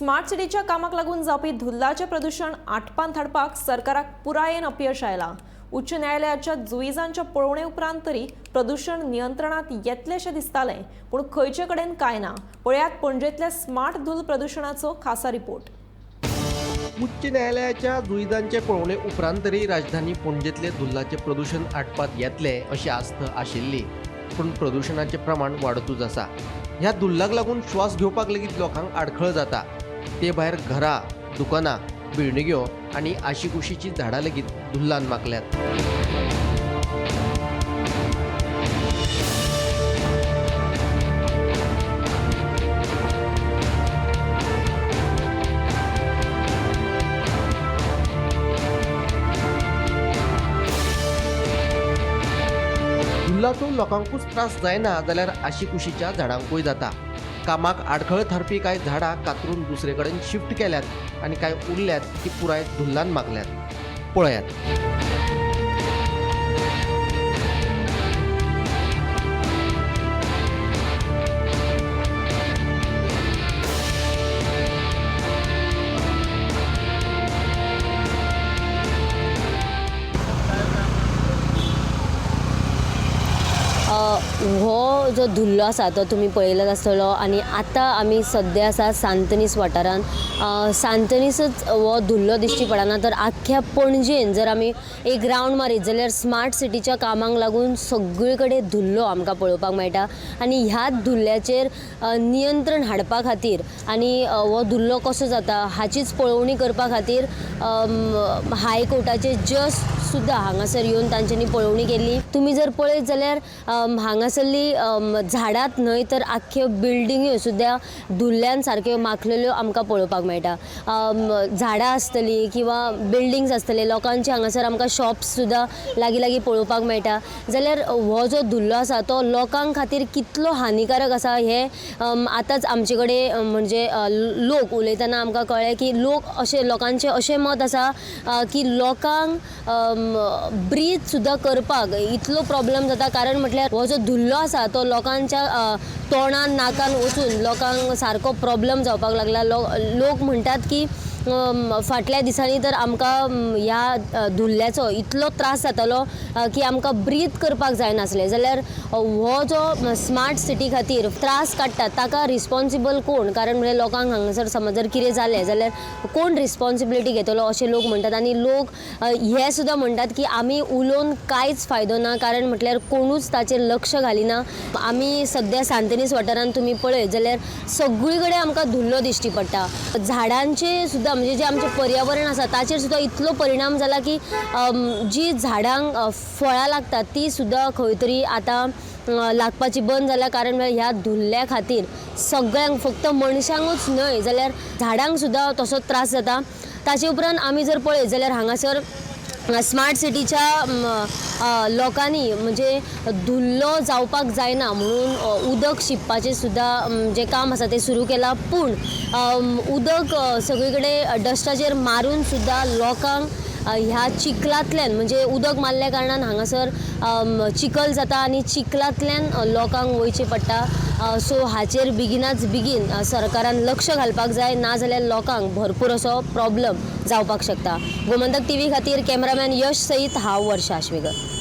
Smart सिटीच्या कामाक लागून जावपी धुल्लाचें प्रदूशण आटपांत हाडपाक सरकाराक पुरायेन अपयश आयलां. उच्च न्यायालयाच्या जुईजांच्या पळोवणे उपरांत तरी प्रदूशण नियंत्रणात येतलेंशें दिसतालें, पूण खंयचे कडेन कांय ना. पळयात पणजेंतल्या स्मार्ट धूल प्रदूशणाचो खासा रिपोर्ट. उच्च न्यायालयाच्या जुईजांचे पळोवणे उपरांत तरी राजधानी पणजेतले धुल्लाचें प्रदूशण आटपात येतलें अशी आस्त आशिल्ली, पूण प्रदूशणाचें प्रमाण वाडतूच आसा. ह्या धुल्लाक लागून श्वास घेवपाक लेगीत लोकांक आडखळ जाता. ते भायर घरां, दुकानां, बिल्डिंग्यो आनी आशिकुशीचीं झाडां लेगीत धुल्लान माकल्यात. धुल्लाचो लोकांकूच त्रास जायना जाल्यार आशिकुशीच्या झाडांकूय जाता. कामाक आडखळ थारपी कांय झाडां कातरून दुसरे कडेन शिफ्ट केल्यात आनी कांय उरल्यात ती पुराय धुल्लान मागल्यात. पळयात. हो जो धुल्लो आसा तो तुमी पळयलाच आसतलो आनी आतां आमी सद्या आसा सांतनीस वाठारांत. सांतनीसच हो धुल्लो दिश्टी पडना, तर आख्ख्या पणजेन जर आमी एक रावंड मारीत जाल्यार स्मार्ट सिटीच्या कामांक लागून सगळे कडेन धुल्लो आमकां पळोवपाक मेळटा. आनी ह्या धुल्ल्याचेर नियंत्रण हाडपा खातीर आनी हो धुल्लो कसो जाता हाचीच पळोवणी करपा खातीर हायकोर्टाचे जज सुद्दां हांगासर येवन तांच्यांनी पळोवणी केली. तुमी जर पळयत जाल्यार हांगासरली झाडांत न्हय तर आख्ख्यो बिल्डिंग्यो सुद्दां धुल्ल्यान सारक्यो माखलेल्यो आमकां पळोवपाक मेळटा. झाडां आसतलीं किंवां बिल्डिंग्स आसतले, लोकांचे हांगासर आमकां शॉप्स सुद्दां लागीं लागीं पळोवपाक मेळटा. जाल्यार हो जो धुल्लो आसा तो लोकांक खातीर कितलो हानिकारक आसा हें आतांच आमचे कडेन म्हणजे लोक उलयतना आमकां कळ्ळें की लोक अशें लोकांचें अशें मत आसा की लोकांक ब्रीद सुद्दां करपाक इतलो प्रॉब्लम जाता, कारण म्हटल्यार हो जो धुल्लो आसा तो लोकांच्या तोंडान नाकान वचून लोकांक सारको प्रॉब्लम जावपाक लागला. लोक म्हणटात की फाटल्या दिसांनी तर आमकां ह्या धुल्ल्याचो इतलो त्रास जातालो की आमकां ब्रीद करपाक जायनासलें. जाल्यार हो जो स्मार्ट सिटी खातीर त्रास काडटा ताका रिस्पॉन्सिबल कोण? कारण म्हळ्यार लोकांक हांगासर समज जर कितें जालें जाल्यार कोण रिस्पॉन्सिबिलिटी घेतलो अशें लोक म्हणटात. आनी लोक हे सुद्दां म्हणटात की आमी उलोवन कांयच फायदो ना, कारण म्हटल्यार कोणूच ताचेर लक्ष घालिना. आमी सद्या सांतनीस वाठारांत तुमी पळयत जाल्यार सगळी कडेन आमकां धुल्लो दिश्टी पडटा. झाडांचे सुद्दां म्हणजे जे आमचें पर्यावरण आसा ताचेर सुद्दां इतलो परिणाम जाला की जी झाडांक फळां लागतात ती सुद्दां खंय तरी आतां लागपाची बंद जाला, कारण म्हळ्यार ह्या धुल्ल्या खातीर सगळ्यांक, फक्त मनशांकूच न्हय जाल्यार झाडांक सुद्दां तसो त्रास जाता. ताचे उपरांत आमी जर पळयत जाल्यार हांगासर स्मार्ट सिटीच्या लोकांनी म्हणजे धुल्लो जावपाक जायना म्हणून उदक शिंपपाचें सुद्दां जें काम आसा तें सुरू केलां, पूण उदक सगळे कडेन डस्टाचेर मारून सुद्दां लोकांक ह्या चिखलांतल्यान म्हणजे उदक मारल्या कारणान हांगासर चिखल जाता आनी चिखलांतल्यान लोकांक वयचें पडटा. सो हाचेर बेगिनाच बेगीन सरकारान लक्ष घालपाक जाय, नाजाल्यार लोकांक भरपूर असो प्रॉब्लम जावपाक शकता. गोमंतक टीव्ही खातीर कॅमेरामॅन यश सयत हांव वर्षा आश्वेकर.